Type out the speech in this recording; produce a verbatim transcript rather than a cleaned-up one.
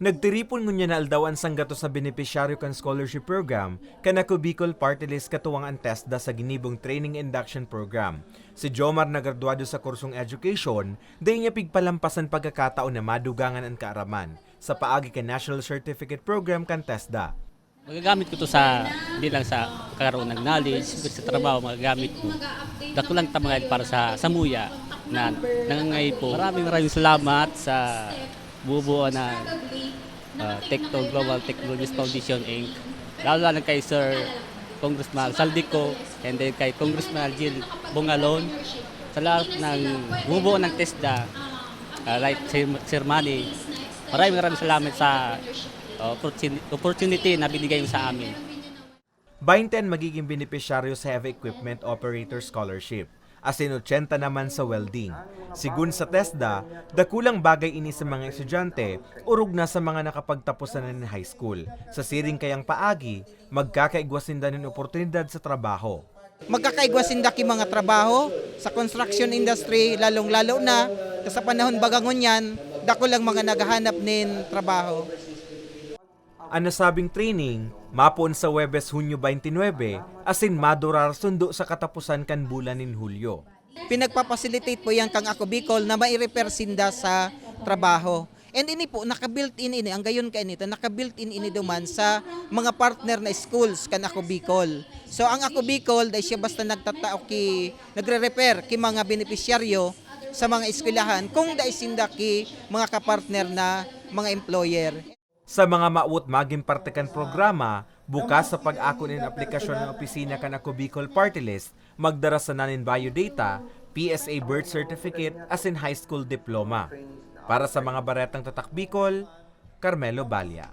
Nagtiripon ngunyan na aldaw an sanggatos na benepisyaryo kan scholarship program kan Ako Bicol Party List katuwang an TESDA sa ginibong Training Induction Program. Si Jomar na graduado sa kursong Education, dai niya pigpalampas an pagkakataon na madugangan an kaaraman sa paagi kan National Certificate Program kan TESDA. Magagamit ko to sa, hindi lang sa kakaroon ng knowledge, pero sa trabaho, magagamit ko. Dakulang tamangay para sa samuya na nangangaipo. Maraming maraming salamat sa bubuo na uh, Tecto Global Technologies Foundation Inc. Lalo na kay Sir Congressman Saldico and then kay Congressman Jill Bongalon sa lahat ng bumubuo ng TESDA, uh, like Sir, Sir Manny. Maraming maraming salamat sa uh, opportunity na binigay mo sa amin. Baynte an magiging benepisyaryo sa Heavy Equipment Operator Scholarship, asin ochenta naman sa welding. Sigun sa TESDA, dakulang bagay ini sa mga estudyante, orog na sa mga nakapagtapos na nin high school. Sa siring kayang paagi, magkakaigwa sinda nin oportunidad sa trabaho. Magkakaigwa sinda ki mga trabaho sa construction industry, lalong-lalo na sa panahon baga ngunyan, dakul ang mga naghahanap nin trabaho. An nasabing training mapoon sa Huwebes, Hunyo twenty-nine, asin madurar sundo sa kataposan kan bulan nin Hulyo. Pinagpa-facilitate po yan kang Ako Bicol na mai-refer sinda sa trabaho. And ini po, naka-built in ini, ang gayon kainito, naka-built in ini duman sa mga partner na schools kan Ako Bicol. So ang Ako Bicol, dahil siya basta nagtatao ki, nagre-refer ki mga benepisyaryo sa mga eskwelahan kung dai sinda ki mga kapartner na mga employer. Sa mga mawot magin parte kan programa, bukas sa pag-ako nin aplikasyon an opisina kan Ako Bicol Party List, magdara sana nin biodata, P S A birth certificate, asin high school diploma. Para sa mga baretang Tatak Bicol, Carmelo Balla.